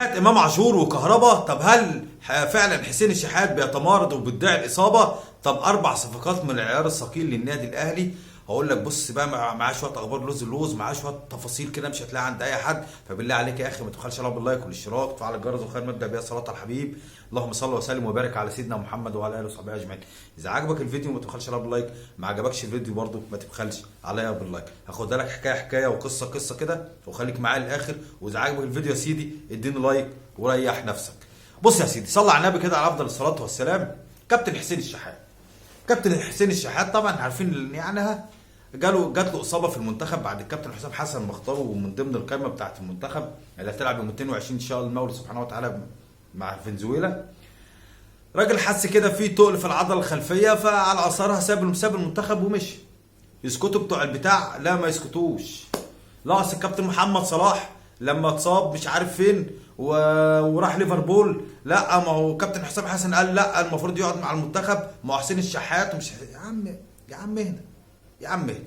امام عاشور وكهربا. طب هل فعلا حسين الشحات بيتمارض وبيدعي الاصابة؟ طب 4 صفقات من العيار الثقيل للنادي الاهلي. هقول لك بص بقى، معاه شوية اخبار لوز اللوز، معاه شوية تفاصيل كده مش هتلاقيها عند اي حد. فبالله عليك يا اخي ما تبخلش عليا بال like والاشتراك وتفعل الجرس، وخير مبدا بها صلاة على الحبيب. اللهم صل وسلم وبارك على سيدنا محمد وعلى اله وصحبه اجمعين. اذا عجبك الفيديو ما تبخلش عليا بال like، ما عجبكش الفيديو برضو ما تبخلش عليا بال like. هاخدها لك حكاية حكاية وقصة قصة كده، وخليك معايا للاخر. واذا عجبك الفيديو يا سيدي اديني like وريح نفسك. بص يا سيدي، صلى على النبي كده على افضل الصلاة والسلام. كابتن حسين الشحات، كابتن حسين الشحات طبعا عارفين يعني جات له اصابه في المنتخب بعد الكابتن حسام حسن ما اختاره من ضمن القائمة بتاعه المنتخب اللي هتلعب يوم 22 ان شاء الله المولى سبحانه وتعالى مع فنزويلا. راجل حس كده في تقل في العضلة الخلفية، فعلى اثرها ساب المنتخب ومشي. يسكتوا بتوع البتاع؟ لا ما يسكتوش. لا اصل الكابتن محمد صلاح لما اتصاب مش عارف فين وراح ليفربول، لا ما هو كابتن حسام حسن قال لا المفروض يقعد مع المنتخب، ما هو حسين الشحات ومش يا عم، يا عم اهدى يا عم اهدى.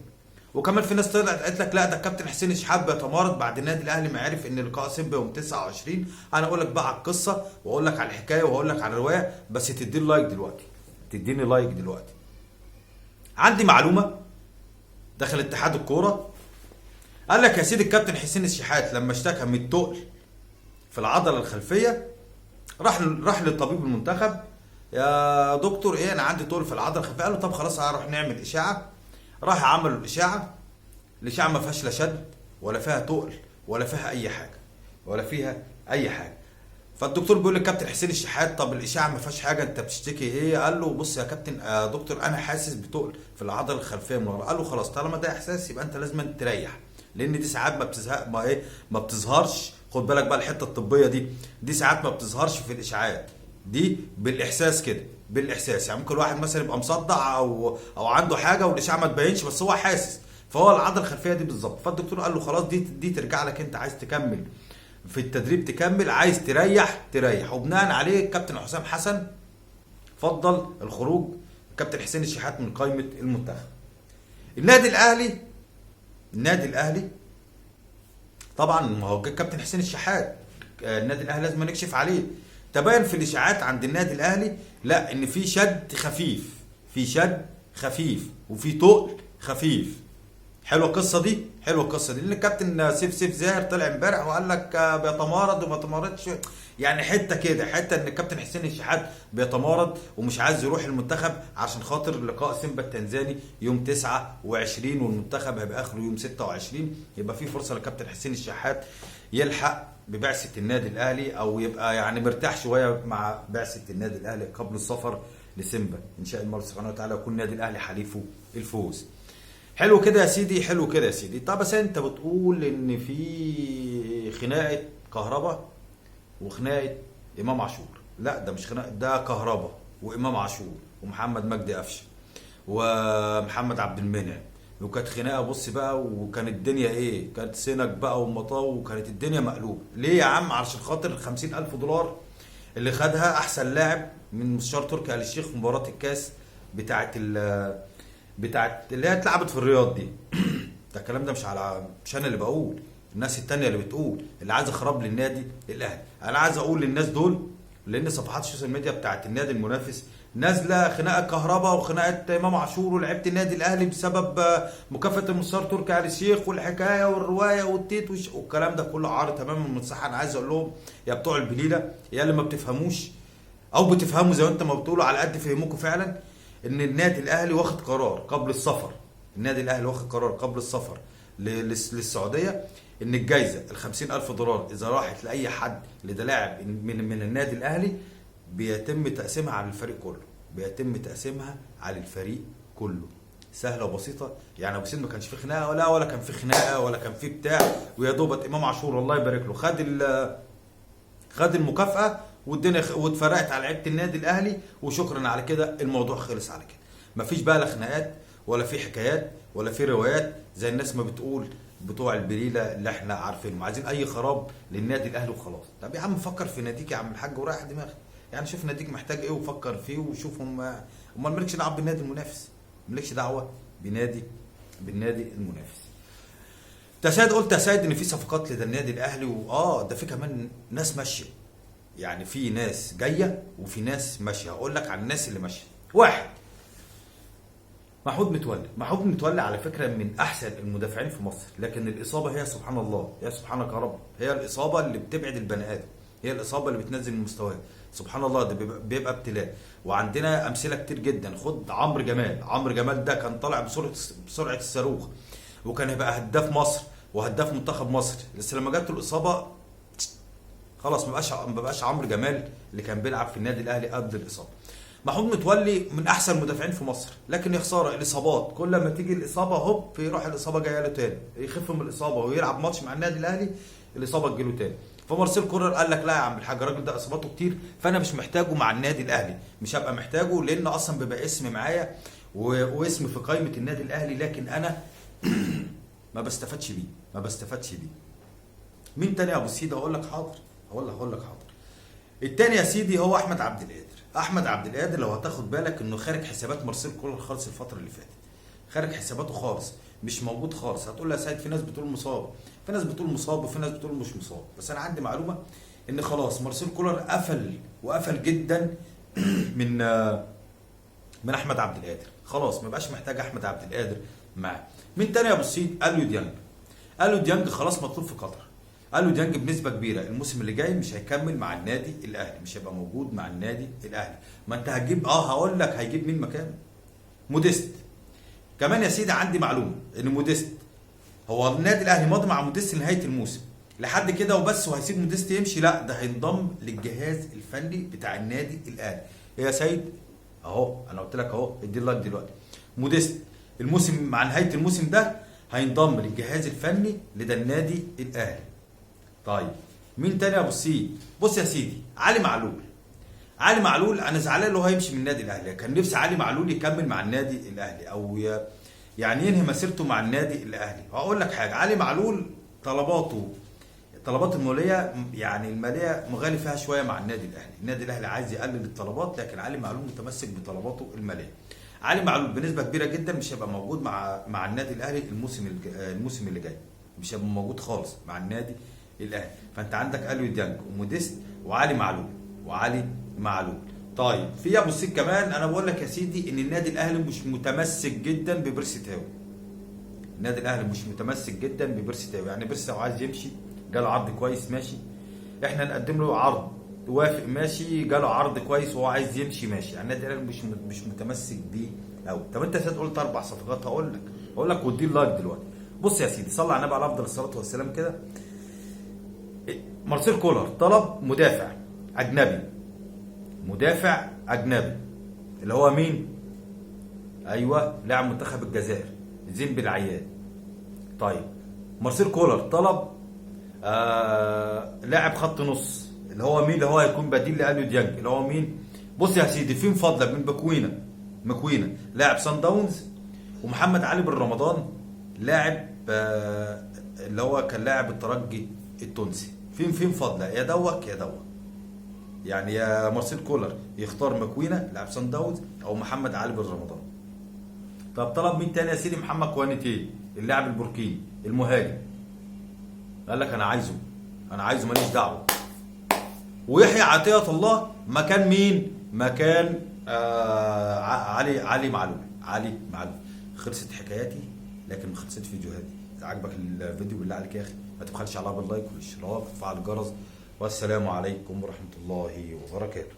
وكمان في ناس طلعت قالت لك لا ده الكابتن حسين الشحات بيتمارض بعد النادي الاهلي ما عرف ان لقاء سيمبا يوم 29. انا اقول لك بقى على القصة واقول لك على الحكاية واقول لك على الرواية، بس تديني like دلوقتي، تديني like دلوقتي. عندي معلومة دخل اتحاد الكورة، قال لك يا سيدي الكابتن حسين الشحات لما اشتكى من التقل في العضلة الخلفية راح للطبيب المنتخب، يا دكتور ايه انا عندي تقل في العضلة الخلفية. قال له طب خلاص هروح نعمل اشاعة. راح عملوا الاشاعة، الاشاعة ما فيهاش لا شد ولا فيها تقل ولا فيها اي حاجة، ولا فيها اي حاجة. فالدكتور بيقول للكابتن حسين الشحات طب الاشاعة ما فيهاش حاجة، انت بتشتكي ايه؟ قال له بص يا كابتن يا دكتور انا حاسس بتقل في العضلة الخلفية من ورا. قال له خلاص طالما ده احساس يبقى انت لازم تريح، لان دي ساعات ما بتزهق، ما ايه، ما بتظهرش. خد بالك بقى الحتة الطبية دي، دي ساعات ما بتظهرش في الاشاعات دي، بالاحساس كده، بالاحساس. يعني ممكن واحد مثلا يبقى مصدع او عنده حاجة والاشاعه ما تبينش بس هو حاسس، فهو العضلة الخلفية دي بالظبط. فالدكتور قال له خلاص دي ترجع لك انت، عايز تكمل في التدريب تكمل، عايز تريح تريح. وبناء عليه الكابتن حسام حسن فضل الخروج كابتن حسين الشحات من قائمة المنتخب. النادي الاهلي، النادي الاهلي طبعا ما هو الكابتن حسين الشحات النادي الاهلي لازم نكشف عليه. تبين في الاشاعات عند النادي الاهلي لا ان في شد خفيف، في شد خفيف وفي تقل خفيف. حلوة القصة دي، حلوة القصة دي. لان الكابتن سيف زاهر طلع امبارح وقال لك بيتمارض وما تمارضش، يعني حتة كده، حتة ان الكابتن حسين الشحات بيتمارض ومش عايز يروح المنتخب عشان خاطر لقاء سيمبا التنزاني يوم 29 والمنتخب هيبقى اخره يوم 26. يبقى في فرصة للكابتن حسين الشحات يلحق ببعثه النادي الاهلي، او يبقى يعني مرتاح شوية مع بعثه النادي الاهلي قبل السفر لسيمبا ان شاء الله سبحانه وتعالى، يكون النادي الاهلي حليفة الفوز. حلو كده يا سيدي، حلو كده يا سيدي. طب بس انت بتقول ان في خناقه كهربا وخناقه امام عاشور. لا ده مش خناقه، ده كهربا وامام عاشور ومحمد مجدي قفشه ومحمد عبد المنعم، وكانت خناقه بص بقى، وكانت الدنيا ايه، كانت سنك بقى ومطاو، وكانت الدنيا مقلوبة. ليه يا عم؟ علشان خاطر 50,000 دولار اللي خدها احسن لاعب من مستشار تركي آل الشيخ في مباراة الكاس بتاعت اللي هي اتلعبت في الرياض دي. ده الكلام ده مش انا اللي بقول، الناس التانية اللي بتقول، اللي عايز اخرب للنادي الاهلي. انا عايز اقول للناس دول، لان صفحات ال social media بتاعت النادي المنافس نازله خناقه كهرباء وخناقه امام عاشور ولعيبة النادي الاهلي بسبب مكافاة المستشار تركي آل الشيخ والحكاية والرواية والتيت والكلام ده كله عار تماما من الصحة. انا عايز اقول لهم يا بتوع البليله، يا اللي ما بتفهموش او بتفهموا زي ما انت ما بتقولوا على قد فهمكم فعلا، ان النادي الاهلي واخد قرار قبل السفر، النادي الاهلي واخد قرار قبل السفر للسعودية ان الجايزة ال 50,000 دولار اذا راحت لاي حد لده لاعب من النادي الاهلي بيتم تقسيمها على الفريق كله، بيتم تقسيمها على الفريق كله. سهلة وبسيطة. يعني ابو سيد ما كانش في خناقه ولا كان في خناقه ولا كان في بتاع، ويا دوبت امام عاشور الله يبارك له خد المكافاة والدنيا واتفرقت على لعيبة النادي الاهلي، وشكرا على كده، الموضوع خلص على كده. مفيش بقى لا خناقات ولا في حكايات ولا في روايات زي الناس ما بتقول بتوع البليله اللي احنا عارفينهم، عايزين اي خراب للنادي الاهلي وخلاص. طب يا عم فكر في ناديك يا عم الحاج وريح دماغك، يعني شوف ناديك محتاج ايه وفكر فيه وشوف هم. امال مالكش دعوه بالنادي المنافس، مالكش دعوه بالنادي المنافس. انت يا سيد قلت يا سيد ان في صفقات لدى النادي الاهلي، واه ده في كمان ناس ماشية، يعني في ناس جاية وفي ناس ماشية. هقول لك على الناس اللي ماشية. واحد، محمود متولي. محمود متولي على فكرة من احسن المدافعين في مصر، لكن الاصابة هي سبحان الله، يا سبحانك يا رب، هي الاصابة اللي بتبعد البني ادم، هي الاصابة اللي بتنزل من مستواه. سبحان الله، ده بيبقى ابتلاء. وعندنا امثلة كتير جدا. خد عمرو جمال. عمرو جمال ده كان طالع بسرعة الصاروخ، وكان هيبقى هداف مصر وهداف منتخب مصر، بس لما جات له الاصابة خلاص ما بقاش عمرو جمال اللي كان بيلعب في النادي الاهلي قبل الاصابة. محمود متولي من احسن المدافعين في مصر، لكن يا خسارة الاصابات، كل ما تيجي الاصابة هوب يروح الاصابة جاية له تاني، يخف من الاصابة ويلعب ماتش مع النادي الاهلي الاصابة تجيله تاني. فمارسيل كولر قال لك لا يا عم الحاج، الراجل ده اصاباته كتير، فانا مش محتاجه مع النادي الاهلي، مش هبقى محتاجه، لان اصلا بيبقى اسم معايا واسم في قائمة النادي الاهلي، لكن انا ما بستفادش بيه، ما بستفادش بيه. مين تاني يا ابو سيدي؟ اقول لك حاضر، هقول لك حاضر. التاني يا سيدي هو احمد عبد القادر. احمد عبد القادر لو هتاخد بالك انه خارج حسابات مارسيل كولر خالص الفترة اللي فاتت، خارج حساباته خالص، مش موجود خالص. هتقول لي يا سيد في ناس بتقول مصاب، في ناس بتقول مصاب، وفي ناس بتقول مش مصاب، بس انا عندي معلومة ان خلاص مارسيل كولر قفل، وقفل جدا من احمد عبد القادر، خلاص ما بقاش محتاج احمد عبد القادر معاه. مين تاني يا ابو السيد؟ اليو ديانج. اليو ديانج خلاص مطلوب في قطر. اليو ديانج بنسبة كبيرة الموسم اللي جاي مش هيكمل مع النادي الاهلي، مش هيبقى موجود مع النادي الاهلي. ما انت هتجيب، هقول لك هيجيب مين مكانه؟ موديست. كمان يا سيدي عندي معلومة ان موديست، هو النادي الاهلي ماضي مع موديست لنهاية الموسم لحد كده وبس، وهيسيب موديست يمشي؟ لا، ده هينضم للجهاز الفني بتاع النادي الاهلي. ايه يا سيد؟ اهو انا قلت لك اهو، ادي ال like دلوقتي. موديست الموسم مع نهاية الموسم ده هينضم للجهاز الفني لدى النادي الاهلي. طيب مين تاني يا ابو السيد؟ بص يا سيدي، علي معلول. علي معلول انا زعلان لو هيمشي من النادي الاهلي، كان نفسي علي معلول يكمل مع النادي الاهلي، او يعني ينهي مسيرته مع النادي الاهلي. وهقول لك حاجة، علي معلول طلبات المالية، يعني المالية مغالي فيها شوية مع النادي الاهلي. النادي الاهلي عايز يقلل الطلبات، لكن علي معلول متمسك بطلباته المالية. علي معلول بنسبة كبيرة جدا مش هيبقى موجود مع النادي الاهلي الموسم اللي جاي، مش هيبقى موجود خالص مع النادي الاهلي. فانت عندك اليو ديانج وموديست وعلي معلول، وعلي معلول. طيب في ابو السيد كمان، انا بقول لك يا سيدي ان النادي الاهلي مش متمسك جدا ببيرسي تاو. النادي الاهلي مش متمسك جدا ببيرسي تاو، يعني بيرسي تاو عايز يمشي، جاله عرض كويس ماشي، احنا نقدم له عرض وافق ماشي، جاله عرض كويس وهو عايز يمشي ماشي. يعني النادي الاهلي مش متمسك بيه قوي. طب انت يا سيد قلت 4 صفقات، هقول لك ودي ال like دلوقتي. بص يا سيدي، صلى على النبي على افضل الصلاة والسلام كده. مارسيل كولر طلب مدافع اجنبي، مدافع اجنبي اللي هو مين؟ ايوه، لاعب منتخب الجزائر زين بالعياد. طيب مارسيل كولر طلب لاعب خط نص اللي هو مين؟ اللي هو هيكون بديل لاليو ديانج، اللي هو مين؟ بص يا سيدي، في مفاضله بين مكوينه لاعب سان داونز، ومحمد علي بن رمضان لاعب اللي هو كان لاعب الترجي التونسي. في مفاضله، يا دوك يا دوك، يعني يا مارسيل كولر يختار مكوينه لاعب سان داونز او محمد علي بن رمضان. طب طلب مين تاني يا سيدي؟ محمد كوانيتي اللاعب البوركيني المهاجم، قال لك انا عايزه، انا عايزه ماليش دعوه. ويحيى عطية الله مكان مين؟ مكان علي معلول. علي معلول. خلصت حكاياتي لكن ما خلصت فيديوهاتي. اذا عجبك الفيديو بالله عليك يا اخي ما تبخلش عليها بال like والاشتراك وتفعل الجرس، والسلام عليكم ورحمة الله وبركاته.